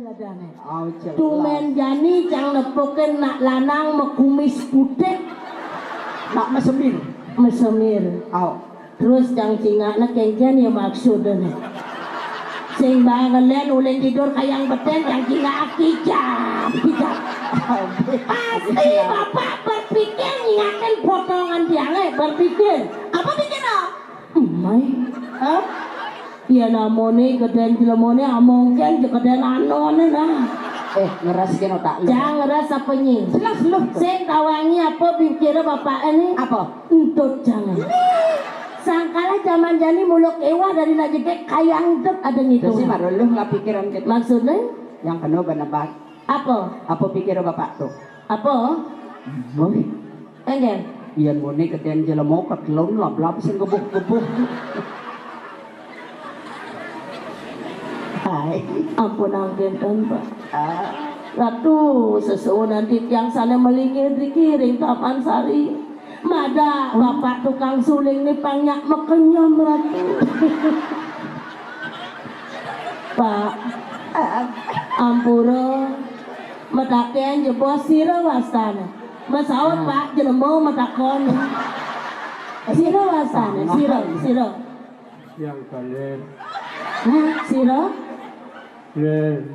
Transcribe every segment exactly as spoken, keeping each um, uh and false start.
Adane. Au, jelas. Tumen jani cang nepukin nak lanang makumis putih. Nak mesemir. Mesemir. Au. Terus cang cingakne kengken ya maksudne. Sing bae ngelen ule tidur kayang beten cang cingak kijap, kijap. Pasti bapak berpikir nyingakin potongan tiange, berpikir. Apa pikir, ah? Emai. Hah? Ya namone keden jelemone amongken je keden anone nah. Eh, ngeres kene otak lu. Cang ngeres apa nyi? Jelas lu. Sing tawangi apa pikire bapak ini? Apa? Entut jangan. Sangkala jaman jani muluk ewa dari nak jedek kayang dek ada ngitung. Terus baru lu nggak pikiran gitu. Maksudnya? Yang penuh benebat. Apa? Apa pikir bapak tuh? Apa? Boy. Enggak. Yen muni keten jelema ketelun lablab sing gebuh-gebuh. Hai. Ampun anggen, Pak. Ah. Ratu, sesuunan titiang sane melingin riki ring Taman Sari. Madak bapak tukang suling ni pang nyak mekenyem, Ratu. Pak, ampura, mataken jebos sira wastane. Masaut, Pak, jelema matakon. Sira wastane, sira, sira. Yang kalir. Hah, sira? Lir.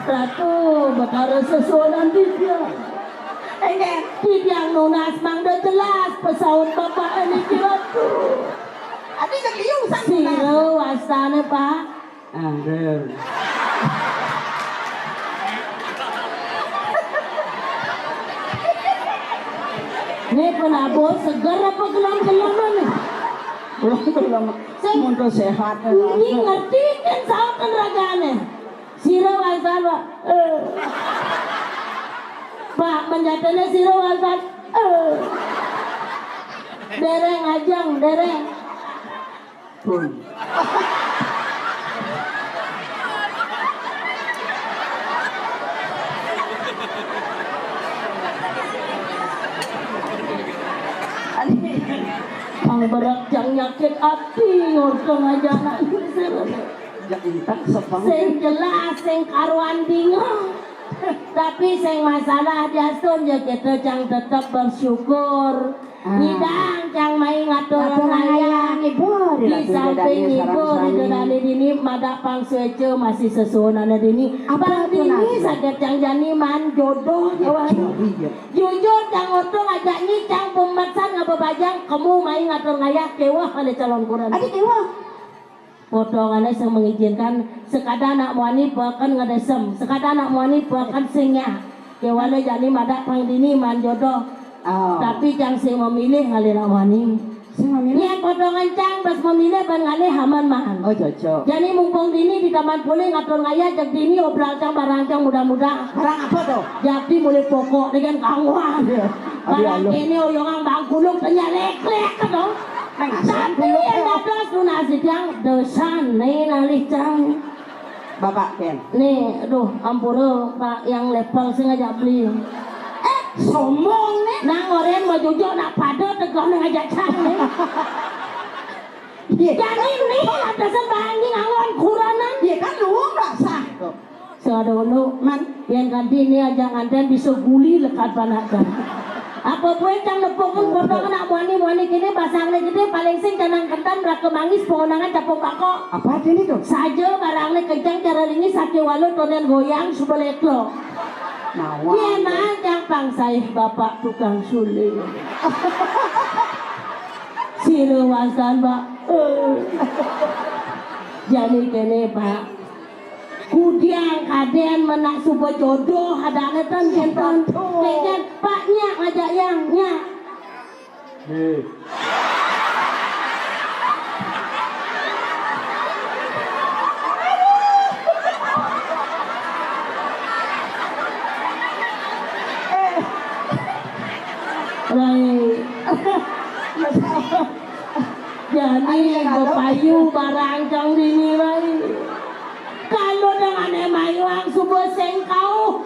Ratu, Betara sesuunan titiang. Enggak, titiang nunas mangda jelas pesaut bapak niki, Ratu. Adi jeliu sang nunas. Sira wastane, Pak? Ah. Lir. Nih penabuh seger apa gelem-gelem nih? Gelem-gelem. Sing mundur sehat. Ini ngerti kan sautan ragane. Sira wangsan, Pak. Eh. Pak, menjatene sira wangsan. Eh. Dereng ajeng, dereng. Pun. Pang berat jang nyakit ati, ngortong aja anak. Jak entek sepang. Sing jelas, sing karuan bingung. Tapi sing masalah diastun ya kita jang tetep bersyukur. Ah. Ngidang cang mai ngatur ngayah. Di samping ngibur, Ida Dane dini madak pang sueca masih sesuunane dini. Pang dini saget cang jani maan jodoh jawab. Jujur cang oto ngajak nyi cang pemesan ngabebajang kemu mai ngatur ngayah keweh oleh calon kuren. Adi keweh. Potongane sing mengizinkan, sekada anak muani peken ngedesem, sekada anak muani peken sing nyak. Kewale jani madak pang dini maan jodoh. Oh. Tapi cang sing memilih ngalih anak muani. Sing memilih? Nyak potongan cang pas memilih ban ngalih aman maan. Oh, cocok. Jani mumpung dini di Taman Pule ngatur ngayah, jak dini obral cang barang cang muda-muda. Barang apa tuh? Jadi mulai pokok dengan kangguan. Iya. Barang kene oyongan bang kuluk tanya lek-lek dong. Tapi yang dados lunas cang, dosan nih nalih cang. Bapak Ken. Nih, aduh, ampura, Pak, yang level sing ngajak beli. Eh, sombong nih. Nang oren mau jujur nak pada tegang ngajak cang nih. Iya. Jadi nih, ada sembarangi ngangon kuranan. Iya kan lu nggak sah. Tuh. Sing ada ulu, man, yen kanti ini aja nganten bisa guli lekat panak kan. Apa buin cang nepuk kan potong anak muani, muani kini pasang nih gede paling sing canang kentan raka mangis pengonangan capung bako. Apa artinya itu? Saja barang nih kencang cara lingis sakit walu tonen goyang suba leklo. Nawa. Yen man cang pangsaih bapak tukang suling. Sira wasan, Pak. Eh. Jani kene, Pak. Kudiang kaden menak suba jodoh adane ten kenten. Keken, Pak, nyak ngajak yang nyak. Hei. Rai. Jani bepayu barang cang dini, Rai. Kalau dengan emai wang suba sengkau.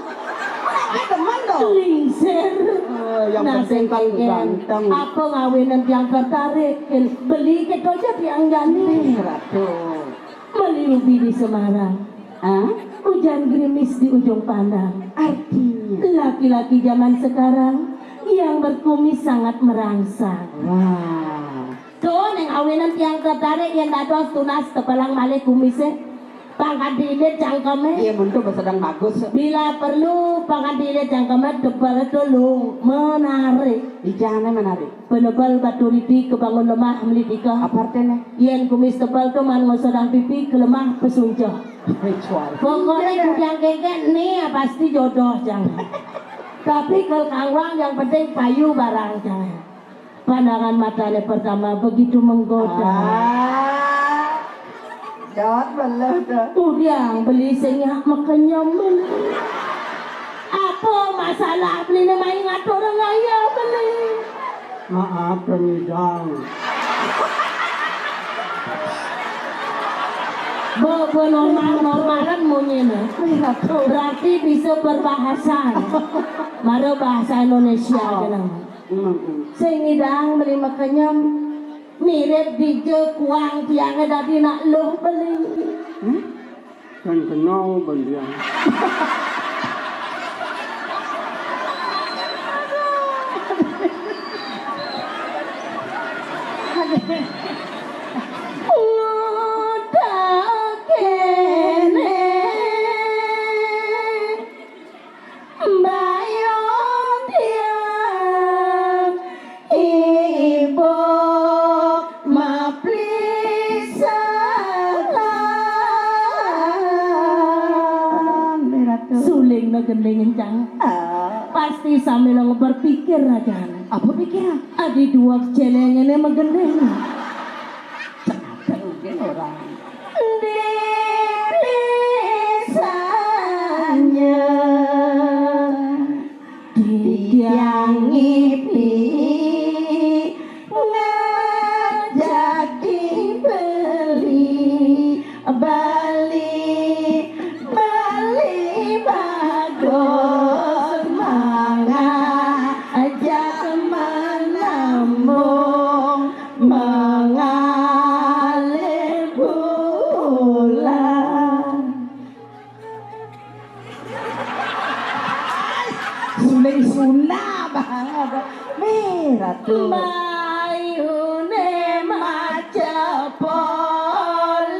Ora demen to, Lingsir. Eh, yang penting kan ganteng. Apa ngawinan tiang tertarik? Beli kita aja tiang jani. Ih, Ratu. Meli ubi di Semarang. Hah? Hujan gerimis di ujung pandang. Artinya? Laki-laki zaman sekarang yang berkumis sangat merangsang. Wah. Tuh, ning awinan tiang tertarik yang dados tunas tebelang malih kumisé. Pangkat diilit cangkemé. Iya, mun tuh sedang bagus. Bila perlu, pangkat diilit cangkemé tebel tuh lu menarik. Ijane menarik. Penebel batu riti kebangun lemah melitika. Apa artinya? Yen kumis tebel tuh man ngosodang pipi ke lemah pesuncuh. Kecuali. Pokoknya kudang kengkek nih ya pasti jodoh jangan. Tapi kalau kangwang yang penting payu barang jangan. Pandangan matanya pertama begitu menggoda. Ah, gawat belah dah. Udiang beli sing nyak makenyem. Apa masalah beli ne mai ngatur raya beli? Maaf, Kang Idang. Bobo normal-normalan munyine. Berarti bisa berbahasa. Mara bahasa Indonesia. Oh. Kenapa? Mm-mm. Sing ngidang beli makenyem mirip dija kuang tiange dadi nak luh beli. Hmm? Kan kenal bandian. Udah kene. Mbayun tiang ibu maplisahan. Suling na gending encang. Ah. Pasti sambil berpikir aja. Apa pikir? Adi dua celengene magending. Cengaken mungkin orang. Dipisahnya. Tiang ngipi ngajaki beli, beli, beli bagus mangajak menambung mengalih bulan. Suling suna banget. Wih, Ratu. Mayune maca poliman,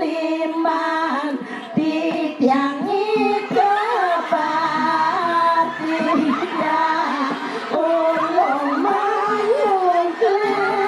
titiang ida pati ulung mayung klaim.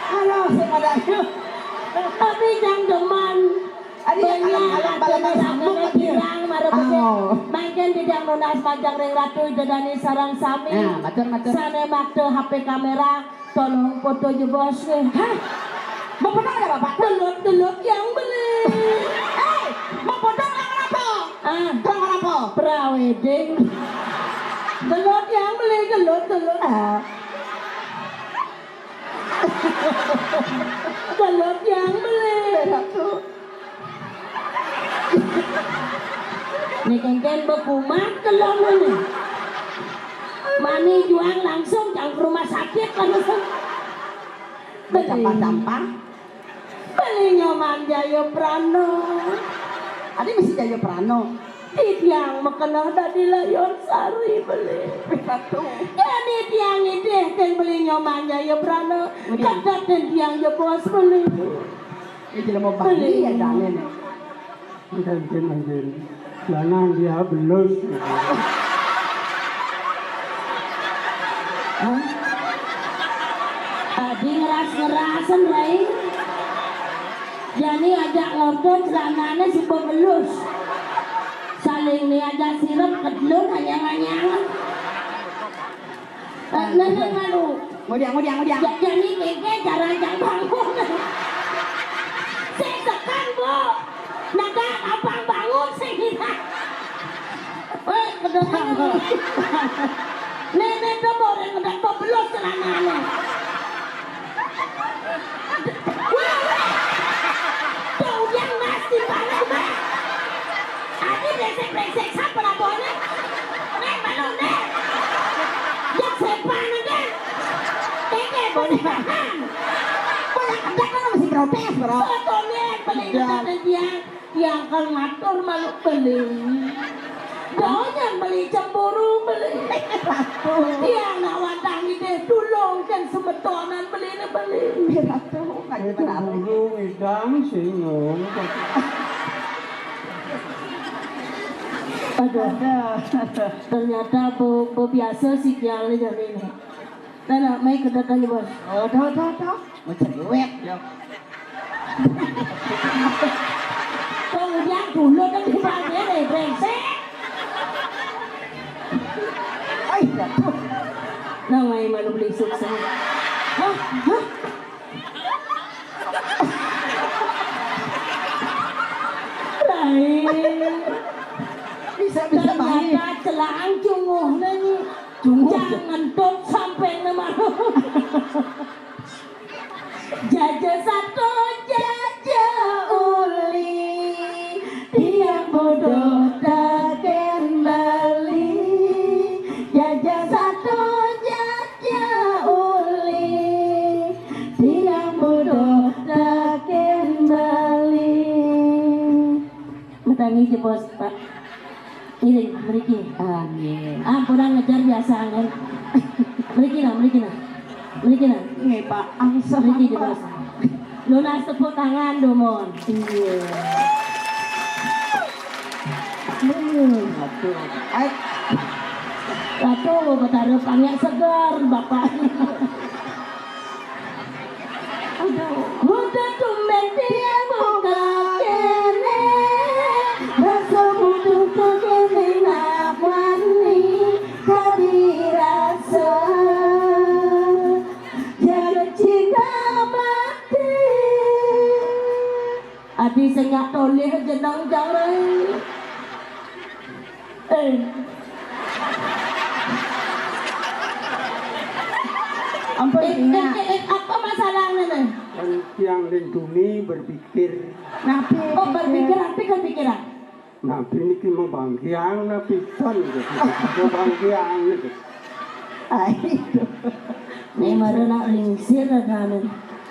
Halo, sing ada ayu. Tapi jang demen. Adi, banyak alang-alang ada balaban sambung, ada dia. Bilang, mara becik. Oh. Mangkin titiang nunas majeng ring Ratu Ida Dané sareng sami. Nah, matur, matur. Sané makta H P kamera, tolong foto jebos nggih. Hah? Mau foto ada Bapak? Delut-delut yang beli. Hei, mau foto orang apa? Ah. Orang apa? Prawedding. Delut yang beli, delut-delut. Ah. Delut yang beli. Berat tuh. Nih kengken bekumat kelong ini. Mani juang langsung jang ke rumah sakit langsung. Beli. Campah-campah. Beli Nyoman Jayaprana. Adi mesti Jayaprana. Titiang makeneh dadi Layon Sari beli. Betul. Yén titiang idih kén beli Nyoman Jayaprana. Kedah kén tiang jebos beli. Ini jelema beli ya, Dang, ini. Mungkin, mungkin. Lanang dia belus. Hah? Adi ngeras-ngerasen, Rai. Jani ajak ngotot, celanane suba belus. Saling ni aja sirep kedlun anyang-anyangan. Eh, nene malu. Ngudiang, ngudiang, ngudiang. Ja-, jani keke jarang jang bangun. Sing sekan, Bu. Naga abang bangun sing hina. Eh, kedengaran. Nene tuh mau orang ngedak bebelos celananya. Wah, wah. Tuh, yang nasi banget, Bang. Adi brengsek-brengsek, siapa laporannya? Nek, malu, Nek. Yang sepan, Nek. Keke, boleh tahan. Boleh kerja kan masih protes, bro. Sotonya, beli Udah. Dia. Tiang kal ngatur malu beli. Donya beli cemburu beli. Tiang nak wantah ngidih tulung kan semetonan beli ni beli. Ratu, Itu ngaji benar. Guru ngidang singgung. Aduh. Ternyata be-, bebiasa si Kiang ni jam ini. Dah nak mai ke datang ni, Bos. Oh, dah, dah, dah. Macam duit. Ya. Kau udah dulu kan dipanggil, eh, brengsek. Ay, jatuh. Nah, mai malu beli sukses. Hah? Hah? Lain. Bisa, bisa, Bang. Ternyata celaan cunguh ni. Cunguh. Jangan tot sampai nama. Jaja sato, jaja uli, tiang bodoh taken bali. Jaja sato, jaja uli, tiang bodoh taken bali. Matangi je, Bos, Pak. Ini, mriki. Amin. Ampun, ngejar biasa, kan? Mriki nah, mriki nah. Mriki nah. Nggih, Pak. Angsur, Mriki, Pak. Bos. Lunas tepuk tangan, dumun. Iya. Hmm, aduh. Ai. Ratu, Betara Pangyak Segar, Bapak. Udah tumben dia buka kene, rasa butuh kene nak wani, tadi rasa jaga cinta mati. Adi sengak toleh jenang jarai. Eh. Ampun, eh, Ina. Eh, eh, eh, apa masalahnya, nih? Kan tiang lindungi berpikir. Napi Oh, pikir? Berpikir apa kepikiran? Napi niki mau bangkiang, napi ton gitu. Mau bangkiang gitu. Ai, itu. Ini baru nak lingsir ada nih.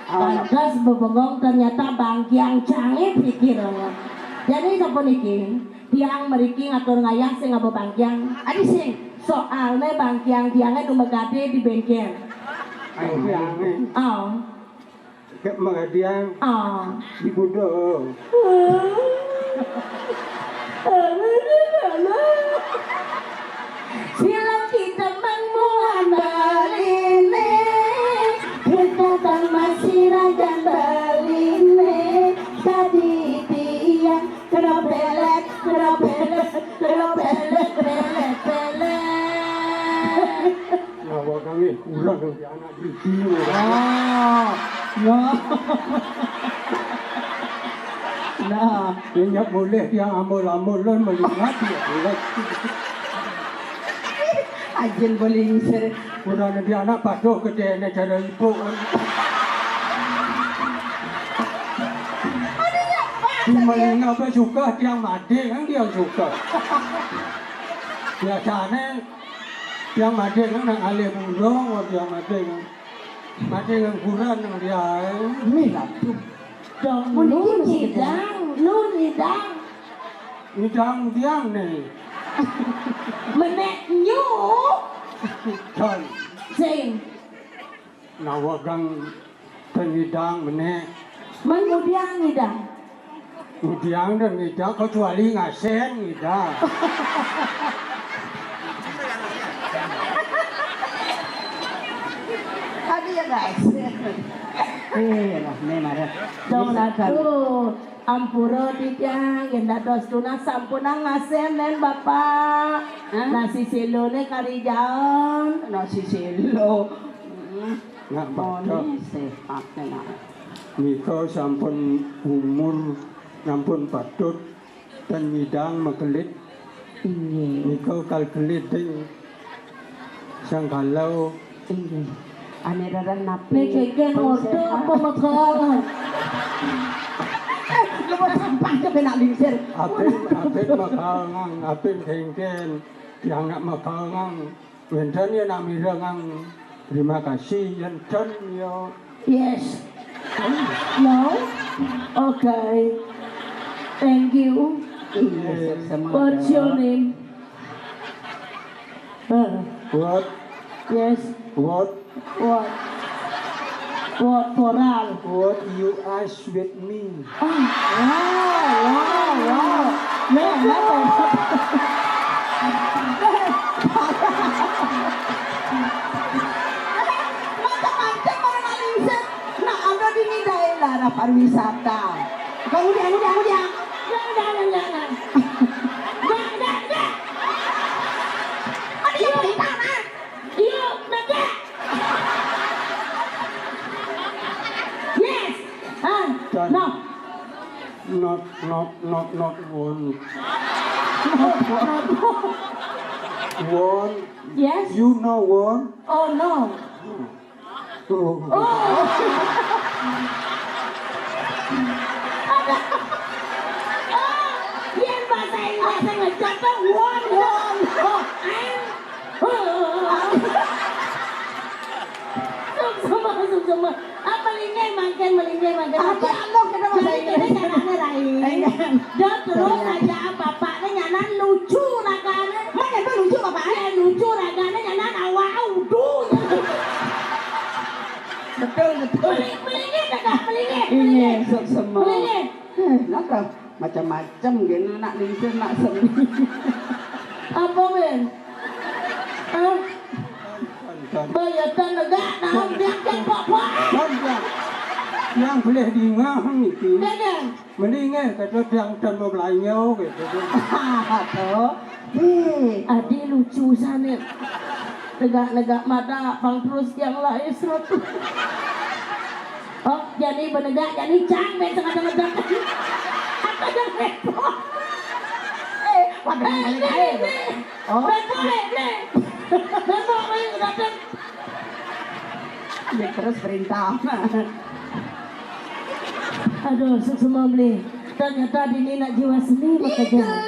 Ah. Pantas bebengong ternyata bangkiang canggih pikirannya. Jadi sapa niki? Tiang mriki ngatur ngayah sing ngaba bangkiang. Adi sing. Soalne bangkiang tiange dumegade di bengkel. Ayo, tiange. Oh. Kek megadiang. Oh. Di budo. Silang kita mangmuan baline, kita tang masih ragan baline, tadi tiang Kena pelet, kena pelet, kena pelet, pelet, pelet. Nah, wakang ni kurang dia anak biji. Ah, ya. Nah, ingat boleh dia ambul-ambul lon melihat dia boleh. Ajin boleh ngusir. Kurang dia anak patuh ke dia nak cara ibu. Cuma yang apa suka tiang mati kan dia suka. Biasanya tiang mati kan nak alih burung tiang mati kan. Mati kan kurang nang dia. Ni lah tu. Dong, lu nidang, lu nidang. Nidang tiang ni. Menek nyu. Kan. Sing. Nawagang pengidang menek. Mengudang ngidang. Ngudang dan ngidang kecuali ngasen ngidang. Tadi ya guys. Eh, lah, ni marah. Dong satu. Ampura titiang, yén dados tunas sampunang ngasén nén Bapak. Hah? Nasi silone kari jaon. Nasi silo. Hmm. Nak baca. One sehat nak. Nika sampun umur, sampun patut ten nyidang makelit. Inggih. Nika kalkelit ding sang kalau. Inggih. Ane reren napi? Nek kengken ngodo apa megal? Eh, lu mau sampah ke penak lingsir. Apin, apin megal ngang, apin kengken. Yang nak megal ngang. Wénten ya nak mireng ngang. Terima kasih, yénten ya. Yes. No? Okay. Thank you. Iya, sama. What's your name? Huh. What? Yes. What? What? What? Poral. What you ask with me? Oh, wow, wow, wow. Nek, napa? Macam-macam orang nak lingsir. Nak ada di ni daerah pariwisata. Kau udah, udah, udah. Udah, udah, udah, udah. Udah, udah, udah. Ada yang cerita, Mas? Iya, mega. Yes. Ah, no. Not, not, not, not one. One. Yes. You know one? Oh, no. Oh. Oh. Ada. Oh, yen bahasa Inggris ngejak tuh one, one. Oh, I'm Suksema, suksema. Ah, melinggih mangkin, melinggih mangkin. Apa anu kita bahasa Inggris? Jadi, carane, Rai. Iya. Dia terus aja bapakne nyanan lucu ragane. Mana itu lucu, Bapak? Ya, lucu ragane nyanan awak udu. Betul, betul. Meling-, melinggih, Kakak, melinggih, melinggih. Iya, suksema. Melinggih. Eh, napa? Macam-macam gini nak lingsir, nak seni. Apa, Ben? Hah? Bayatan negak, naon, biang, biang, pok, pok. Kan, kan. Yang boleh dingah niki. Dagang. Mending, eh, kata yang dan mau belanja, gitu. Tuh. Hei. Adi lucu sana. Negak-negak mata, pang terus yang lain seratus. Oh, jani benegak, jani cang, ben sengaja ngedek. Apa yang repot? Eh, pada Eh, balik ni, air. Ni. Oh. Repot, eh, ni. Repot, eh, datang. Ya, terus perintah. Aduh, suksema beli. Ternyata dini nak jiwa seni bekerja. Itulah.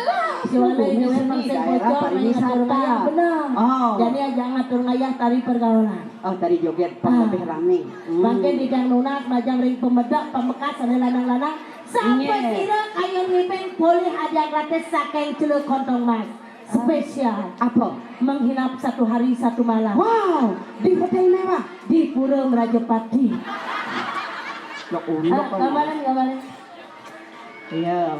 Jiwa seni, seni, daerah pariwisata. Ngatur ngayah benar. Oh. Jadi aja ngatur ngayah tari pergaulan. Oh, tari joget, pang lebih rame. Hmm. Mangkin didang nunas, majang ring pemedak, pemekas, ane lanang-lanang. Sampai sira kayun ngipin polih hadiah gratis saking Celuk Kontong Mas. Spesial. Apa? Menghinap satu hari satu malam. Wow, di hotel mewah. Di Pura Merajapati. Ya Allah. Ah, gambaran, gambaran. Iya.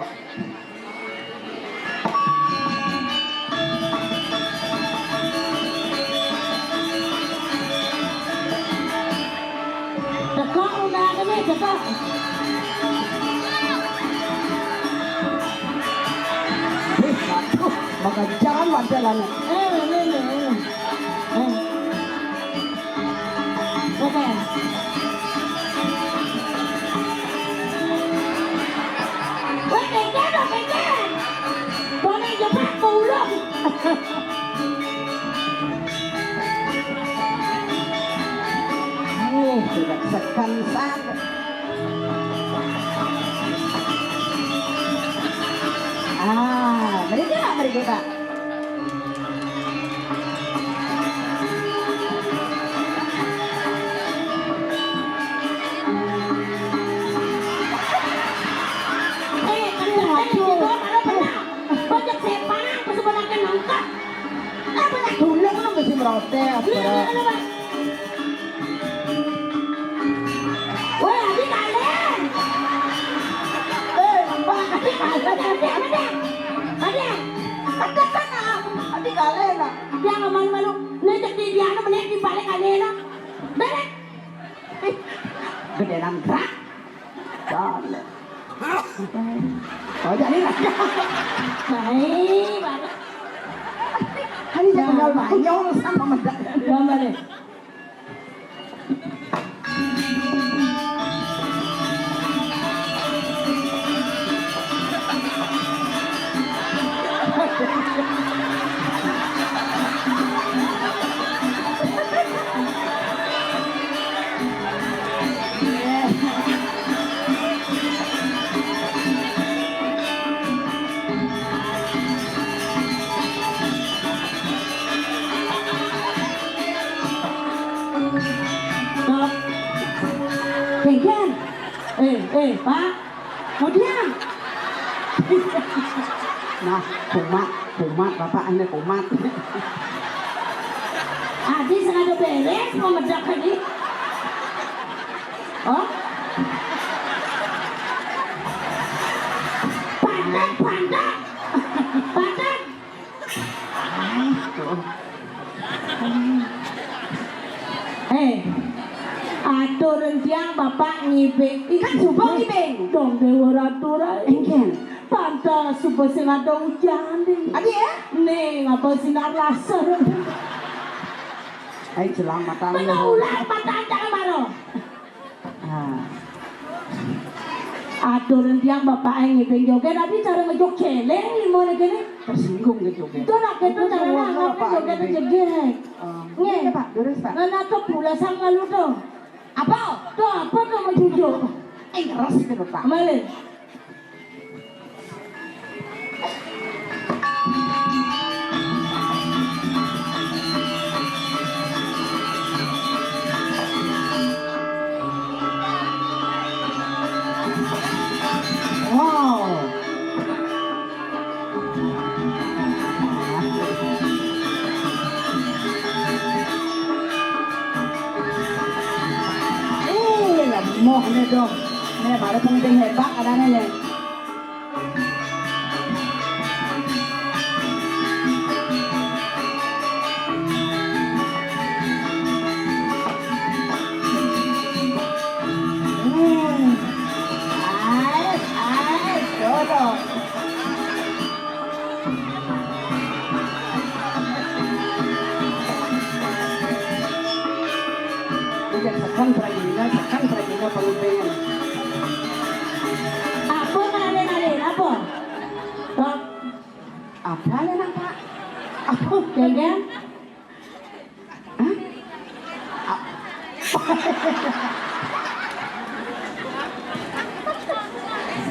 Teka, udah ini, teka. Ih, aduh, makan jangan wajar lah, nih. Eh, ini, ini, ini. Eh. Oke. Weh, kengken, weh, kengken. Boleh jebak, tulung. Nih, sudah sekan satu. Ah, mari kita, mari kita. Eh, kan waduh. Bocah sepan, kesubunakan nangkep. Apa nak tulung lu mesti merotel, bro. Woi, adi kalian. Eh, Pak, adi kalian. Adi, adi, adi. Adi. Ada kan, ah. Adi kalian, ah. Dia nggak malu-malu. Nih, cek di dia, anu, melihat di balik kalian, ah. Balik. Gedenan gerak. Kalian. Oh, jadi lah. Baik, baik. Hari ini tinggal banyol sama medal. Gambar deh. Stop. Dengken. Eh, eh, Pak. Kemudian. Nah, kumat, kumat, Bapak ini kumat. Adi sengaja beres mau medak tadi. Oh? Pantat, pantat. Pantat. Eh, atur tiang Bapak ngibing. Kan subuh ngibing. Dong dewa ratu rai. Engken. Pantas subuh sing ada hujan nih. Adi ya? Nih, ngapa sinar laser? Ayo, selamatan. Penuh ulang mata jangan marah. Ah. Aturan tiang bapak ae ngibing joget, tapi cara ngejok celeng limo nih gini. Tersinggung gitu, Beb. Itu nak itu cara ngapa joget ngibing? Joget. Oh, nggih, iya, Pak, durus, Pak. Nah, nah, tuh pula sang lalu tuh. Apa? Tuh apa tuh mau jujur? Eh, ngeres gitu, Pak. Kembali. Wow. Eh, lemoh nih dong. Nih baru penting hebat adanya nih. Hmm. Ais, ais, jodoh. Udah sekan peragina, sekan peragina pemimpin. Apa kan ada, ada apa? Pak. Apa le nang, Pak? Apa? Jajan? Hah? Ap-,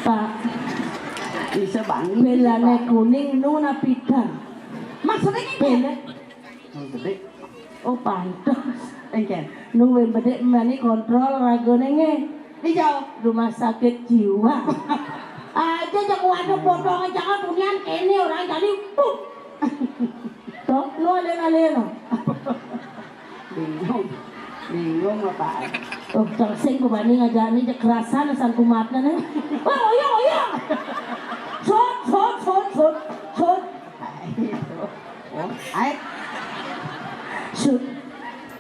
Pak. Bisa bangun. Belane kuning, nu na pita. Maksudnya kayak Bela. Gede. Oh, pantes. Engken. Nu wis bedek mani kontrol ragane nge. Ijo. Rumah sakit jiwa. Aja jak waduh potongan jangan hunian kene orang jadi pup. Tok, nu alen-alen. Bingung. Bingung apa? Oh, tersing ku bani ngajak ni kekerasan asal kumatna nih. Oh, iya, iya. Sot, sot, sot, sot, sot. Ayo. Oh, ayo. Sut.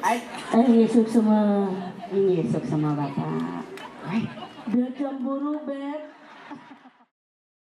Ayo. Eh, Yesus sama. Ini Yesus sama Bapak. Ayo. Dia cemburu, Beb.